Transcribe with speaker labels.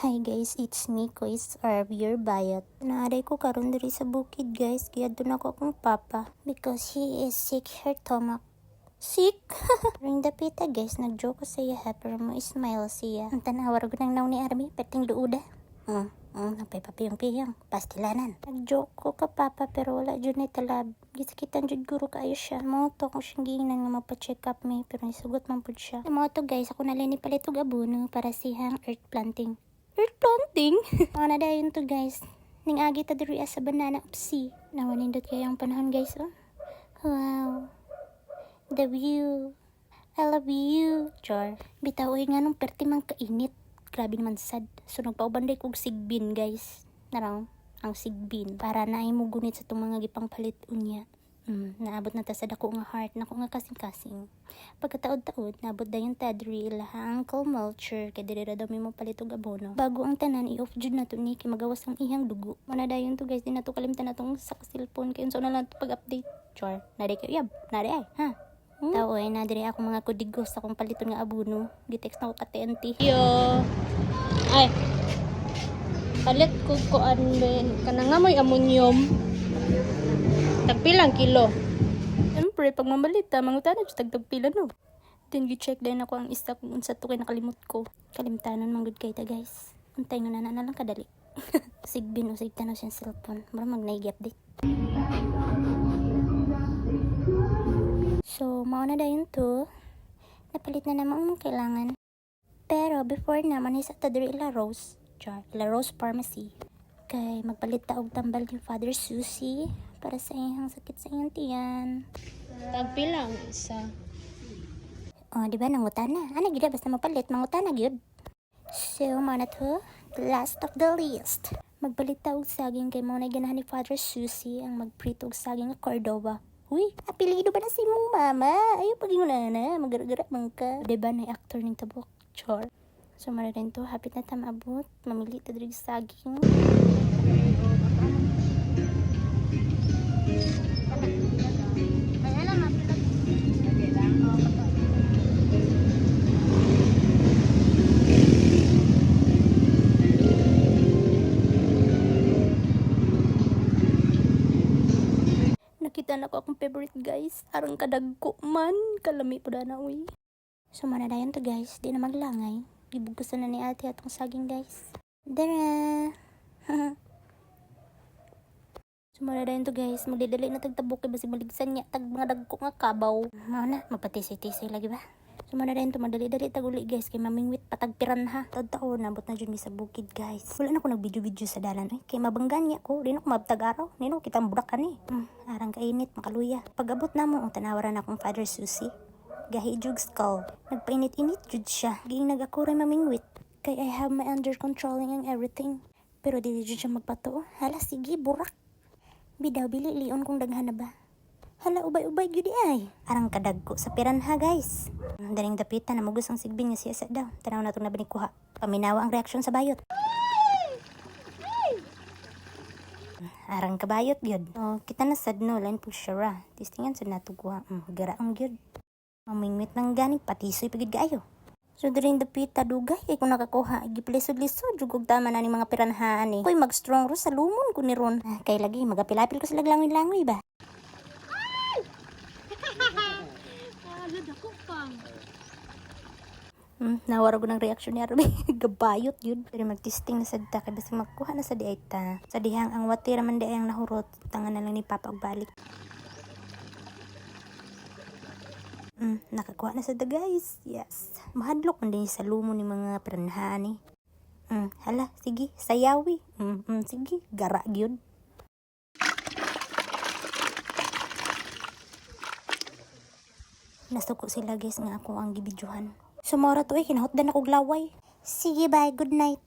Speaker 1: Hi guys, it's me, Kois or your bayot. Naaday ko karon diri sa bukid, guys. Giadto nako akong papa because he is sick her stomach. Sick? Ring dapita, guys, nag-joke ko sa iya pero mo smile siya. Ang tanawa ra gud ang nawong ni Arby, perting luuda. Napay papiyong-piyong, pastilanan. Nag-joke ko ka papa pero wala jud ni talab. Gisakitan jud guro kaayo siya. Mao to akong siyang giingnan nga magpa-check up mi pero nisugot man pud siya. Mao to, guys, ako na ni palit og abono para sihang earth planting. Earth planting? Mao na dayon to, guys. Ning agi ta diri sa banana upsi. Nawa nindot kayo ang panahon, guys, oh. Wow. The view. I love you. Char. Bitaw oy, nga nung perti man kainit. Grabe naman sad. So nagpauban day kog sigbin, guys. Narang ang sigbin para naay mo gunit sa itong mga gipang palit unya. Naabot na ta sa dako nga heart, nako nga kasing-kasing. Pagkataod-taod, naabot dayon ta diri ilaha Uncle Melcher kay diri ra daw mi mo palit og abono. Bago ang tanan, i-off jud nato ni kay magawas ang ihang dugo. Mao na dayon to, guys, di nato kalimtan natong sa cellphone kay unsa na lang to pag-update. Char, na kay uyab, na ay, ha. Tao ay na diri ako mga kodigo sa akong paliton nga abono. Gi-text na ko ka TNT.
Speaker 2: Yo. Ay. Palit ko kuan ben kana nga mo'y ammonium. Tagpilang kilo.
Speaker 1: Siyempre, pag mamalita, mangutana jud tagtagpila, no. Then gi-check din ako ang isa kung unsa to kay nakalimot ko. Kalimtanon man gud kay ta, guys. Untay nga na na lang kadali. Sigbin o sigtanaw siyang cellphone. Mura mag update. So, mao na dayon to. Napalit na naman ang kailangan. Pero before na man sa ta diri ila Rose, char, ila Rose Pharmacy. Kay magpalit ta og tambal ni Father Susie para sa iyang sakit sa iyang tiyan.
Speaker 2: Tagpilang isa.
Speaker 1: Oh, di ba nangutana? Ana gyud, basta mapalit mangutana gyud. So, mao na to, the last of the list. Magpalit ta og saging kay mao na ganahan ni Father Susie ang magprito og saging nga Cordova. Uy, apelido ba na si mong mama? Ayaw pag na, magaragara man ka. Di ba na actor ning tabok? Char. So, mara rin to, hapit na ta maabot. Mamili ta diri saging. Nakita na ko akong favorite, guys. Arang kadagko man. Kalami po na, uy. So, mao na dayon to, guys. Di na maglangay. Gibugasan na ni ate atong saging, guys. Dara! So, mao na dayon to, guys. Magdidali na tagtabok kay basig maligsan niya. Tag mga dagko nga kabaw. Mao na. Magpatisay-tisay lagi ba? So, mao na dayon to. Madali-dali taguli, guys. Kay mamingwit patagpiran ha. Taod-taon. Nabot na dyan mi sa bukid, guys. Wala na ko nag-video-video sa dalan. Ay, kay mabanggan niya ko. Di na ko mabtag araw. Di na ko kitang burak ni. Arang kainit. Makaluya. Pag-abot na mo, ang tanawaran akong Father Susie. Gahi jug skull. Nagpainit-init jud siya. Giing nag-ako ray mamingwit. Kay I have my under controlling and everything. Pero dili jud siya magpatuo. Hala, sige, burak. Bidaw, bili lion kung daghan na ba. Hala, ubay-ubay gyud ay. Arang kadagko sa piranha, guys. Daring dapita na mugos ang sigbin nga siya sa daw. Tanaw na itong nabani kuha. Paminawa ang reaksyon sa bayot. Arang kabayot gyud. Oh, kita na sad no, line po siya ra. Tistingan sad nato kuha. Garaong gyud. Mamingwit ng gani, patisoy pagid kaayo. So diring dapita dugay kay kung nakakuha, giplisod-lisod jud og tama na ni mga piranhaan eh. Koy mag-strong ro sa lumon ko ni ron. Ah, kay lagi magapilapil ko sila langoy-langoy ba.
Speaker 2: Ah, dako pa.
Speaker 1: Nawara ko ng reaksyon ni Arby. Gabayot yun. Pero magtisting na sad ta kay basta magkuha na sa di ay ta. Sa dihang ang wati raman di ay ang nahurot, tanga na lang ni Papa og balik. Nakakuha na sa da, guys. Yes. Mahadlok man din sa lumo ni mga piranhaan eh. Hala, sige, sayawi. Sige, gara gyud. Nasuko sila, guys, nga ako ang gibidyohan. Sumora to eh, kinahotdan ako laway. Sige, bye, good night.